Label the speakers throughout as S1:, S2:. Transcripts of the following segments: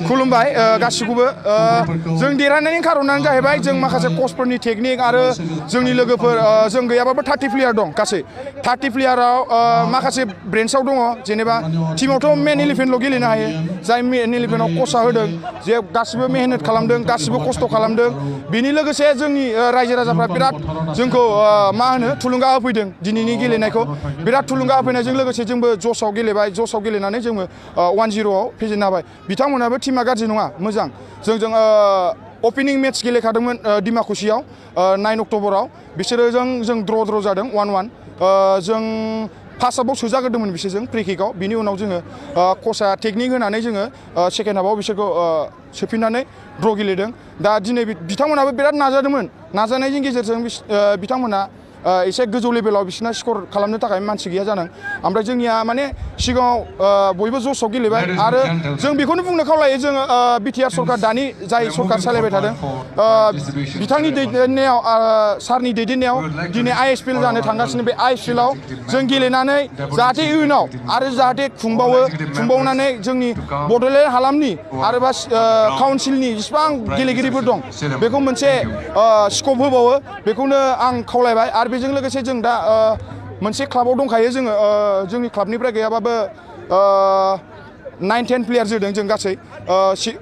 S1: खुलुमबाय गासिखौबो जों देरहानायनि खारनानो जाहैबाय जों माखासे कोचफोरनि टेकनिक आरो जोंनि लोगोफोर जों गैयाबाबो 30 प्लेयार दं गासै 30 प्लेयाराव माखासे ब्रेन्चआव दङ जेनेबा टीमावथ' मेन 11ल' गेलेनो हायो जाय मेन 11आव कोचआ होदों जे गासिबो मेहनत खालामदों गासिबो खस्थ' खालामदों बेनि लोगोसे जोंनि रायजो राजाफ्रा बिराद जोंखौ मा होनो थुलुंगा होफैदों दिनैनि गेलेनायखौ बिराद थुलुंगा होफैनायजों लोगोसे जोंबो ज'सआव गेलेबाय ज'सआव गेलेनानै जोङो 1-0आव फेजेननो हाबाय बिथांमोनाबो टीमा गाज्रि नङा मोजां जों ओपनिं मेच गेलेखादोंमोन डिमाकुसियाव 9 अक्ट'बराव बिसोरो जों ड्र जादों 1-1 जों फार्स्ट हाफआव सोजाग्रोदोंमोन बिसोरजों फ्रि किकआव बिनि उनाव जोङो कोचआ टेकनिक होनानै जोङो सेकेन्ड हाफआव बिसोरखौ सोफिननानै ड्र गेलेदों दा दिनै बिथांमोनाबो बिराद नाजादोंमोन नाजानायनि गेजेरजों बिथांमोना एसे गोजौ लेभेलाव बिसोरना स्कर खालामनो थाखाय मानसि गैया जादों ओमफ्राय जोंनिया माने सिगाङाव बयबो ज'सआव गेलेबाय आरो जों बेखौनो बुंनो खावलायो जोङो बिटिआर सरकार दानि जाय सरकार सालायबाय थादों बिथांनि दैदेननायाव सारनि दैदेननायाव दिनै ISPL जानो थांगासिनो बे ISPLआव जों गेलेनानै जाहाथे इयुनाव आरो जाहाथे खुंबावनानै जोंनि बड'लेण्ड हालामनि आरोबा काउन्सिलनि जेसेबां गेलेगिरिफोर दं बेखौ मोनसे स्कप होबावो बेखौनो आं खावलायबाय आरो बेजों लोगोसे जों दा मोनसे क्लाबाव दंखायो जोङो जोंनि क्लाबनिफ्राय गैयाबाबो 9-10 प्लेयार जोदों जों गासै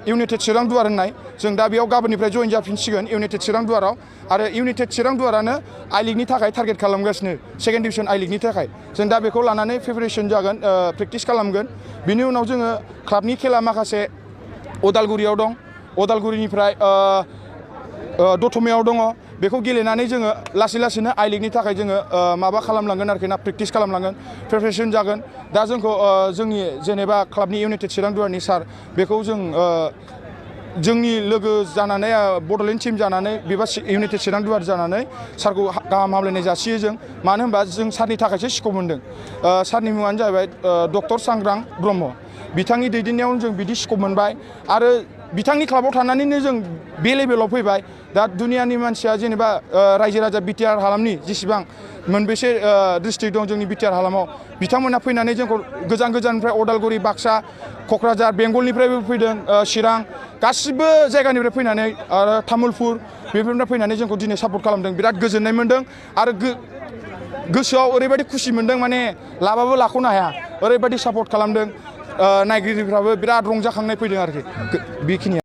S1: इउनाइटेड चिरां दुवार होननाय जों दा बेयाव गाबोननिफ्राय जइन जाफिनसिगोन इउनाइटेड चिरां दुवाराव आरो इउनाइटेड चिरां दुवारानो आइ लिगनि थाखाय टारगेट खालामगासिनो सेकेन्ड डिभिजन आइ लिगनि थाखाय जों दा बेखौ लानानै प्रिपेरेसन जागोन प्रेक्टिस खालामगोन बिनि उनाव जोङो क्लाबनि खेला माखासे उदालगुरियाव दं उदालगुरिनिफ्राय दतमायाव दङ बेखौ गेलेनानै जोङो लासै लासैनो आइ लिगनि थाखाय जोङो माबा खालामलांगोन आरोखि ना प्रेक्टिस खालामलांगोन प्रिपेरेसन जागोन दा जोंखौ जोंनि जेनेबा क्लाबनि इउनाइटेड चिरां दुवारनि सार बेखौ जों जोंनि लोगो जानानै बड'लेण्ड टीम जानानै बेबा इउनाइटेड चिरां दुवार जानानै सारखौ गाहाम हामलायनाय जासियो जों मानो होनबा जों सारनि थाखायसो स्कप मोनदों सारनि मुङानो जाहैबाय डक्टर सांग्रां ब्रह्म बिथांनि दैदेननायाव जों बिदि स्कप मोनबाय आरो बिथांनि क्लाबाव थानानैनो जों बे लेभेलाव फैबाय दा दुनियानि मानसिया जेनेबा रायजो राजा बिटिआर हालामनि जेसेबां मोनबेसे डिस्ट्रिक्ट दं जोंनि बिटिआर हालामाव बिथांमोना फैनानै जोंखौ गोजान गोजाननिफ्राय उदालगुरि बाक्सा क'क्राझार बेंगलनिफ्रायबो फैदों चिरां गासिबो जायगानिफ्राय फैनानै आरो तामुलपुर बेफोरनिफ्राय फैनानै जोंखौ दिनै सापर्ट खालामदों बिराद गोजोननाय मोन्दों आरो गोसोआव ओरैबायदि खुसि मोन्दों माने लाबाबो लाख'नो हाया ओरैबायदि सापर्ट खालामदों नायगिरिफ्राबो बिराद रंजाखांनाय फैदों आरोखि बेखिनिया